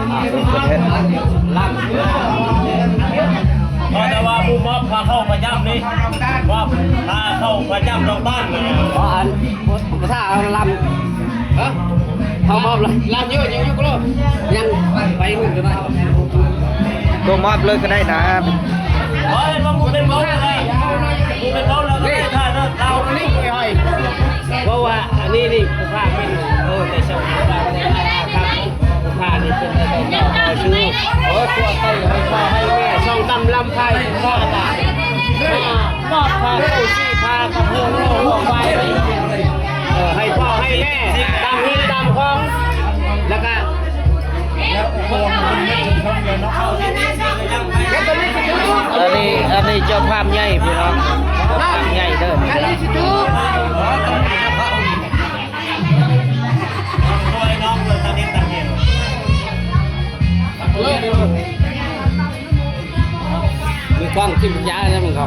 ເພາະແຕ່ວ່າຜູ້ມອບພາເຂົ້າພະຢ້ຳນີ້ ມອບພາເຂົ້າພະຢ້ຳນອກບ້ານ. ເພາະອັນ ພາເອົາລຳ ຮະ ເຮົາມອບລະ ລຳຢູ່ ຍັງຢູ່ກະໂລ ຍັງໄປຫຸ້ນກັນມາ ຕົວມອບເລີຍກໍໄດ້ນະ. ເອີ ເຫັນວ່າຜູ້ເປັນເບົາກໍໄດ້ ຜູ້ເປັນເບົາແລ້ວກໍໄດ້ ຖ້າເນາະ ເອົານີ້ໄປຫ້ອຍ ເພາະວ່າອັນນີ້ນີ້ຜູ້ພາກເປັນ ໂອ້ ແຕ່ເຊົ້າ ຜູ້ພາກນີ້ເປັນໄດ້ເຈົ້າ ເຈົ້າຊື່ ໂອ້ ຕົວໄຕໃຫ້ພໍ່ໃຫ້ແມ່ ຊ່ອງຕ່ຳລຳໄພ ມາມອບພາເຂົ້າສີ່ພາກັບເຮືອງ ຫົວຄວາຍ ເອີ ໃຫ້ພໍ່ໃຫ້ແມ່ ຕາມເງິນຕາມທອງ ແລ້ວກະ ອັນນີ້ ອັນນີ້ເຈົ້າພາບໃຫຍ່ພີ່ນ້ອງ ເຈົ້າພາບໃຫຍ່ເດີ. ມີກ້ອງທີ່ມັນຍາວແລ້ວມັນກໍ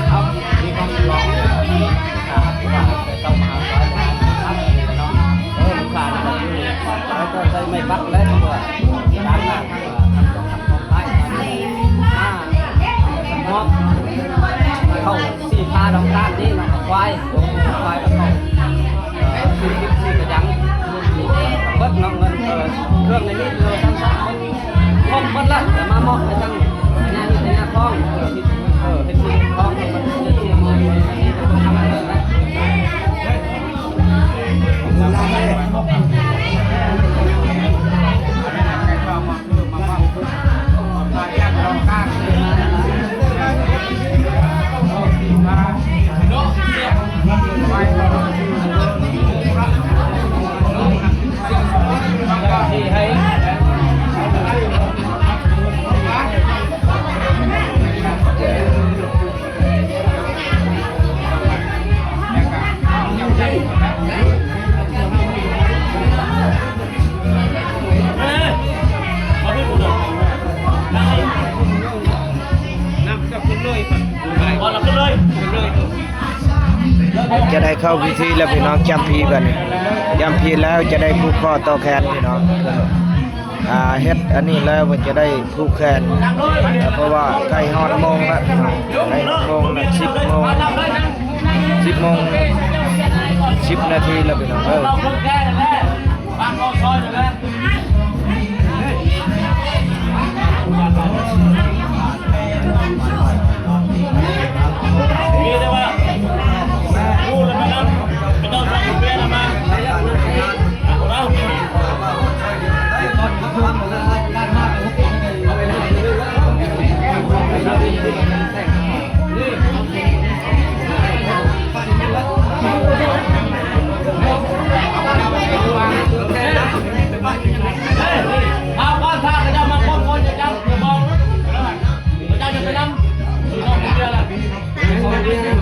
ເອົາ ມີຄວາມລອງ ອ່າ ທີ່ວ່າເຈົ້າມາຫາສາຍເນາະ ເອີ ລູກຄ້ານີ້ກໍຄື ເຂົາເຈົ້າໃຊ້ໄມ້ບັກແລ້ວ ເພາະວ່າຕາມໜ້າທາງ ອ່າ ທາງສອງທາງສອງທ້າຍ ມາ ມອບເຂົ້າສີ່ພາດອກຕານນີ້ເນາະ ຄວາຍ ຄວາຍກັບເຂົ້າ ເອີ ສີ່ສິບສີ່ກະຫຍັງ ເບິດເນາະ ເງິນ ເອີ ເຄື່ອງໃນນີ້ເອີ ທັງສາມຄົນ ຄົບໝົດລະ ຈະມາມອບໃຫ້ທາງຍາດຕິຍາດຄອງ ເອີ ເຮັດບຸນຄອງ ເພິ່ນເຮັດບຸນຄອງ ເພິ່ນເຮັດບຸນຄອງ. ຈະໄດ້ເຂົ້າພິທີແລ້ວພີ່ນ້ອງ ຈຳພີບັດນີ້ ຈຳພີແລ້ວຈະໄດ້ຜູກຂໍ້ຕໍ່ແຂນພີ່ນ້ອງ. ອ່າ ເຮັດອັນນີ້ແລ້ວເພິ່ນຈະໄດ້ຜູກແຂນ ເພາະວ່າໃກ້ຮອດໂມງລະ ໃກ້ຮອດໂມງລະ ສິບໂມງ ສິບໂມງສິບນາທີລະພີ່ນ້ອງເອີຍ.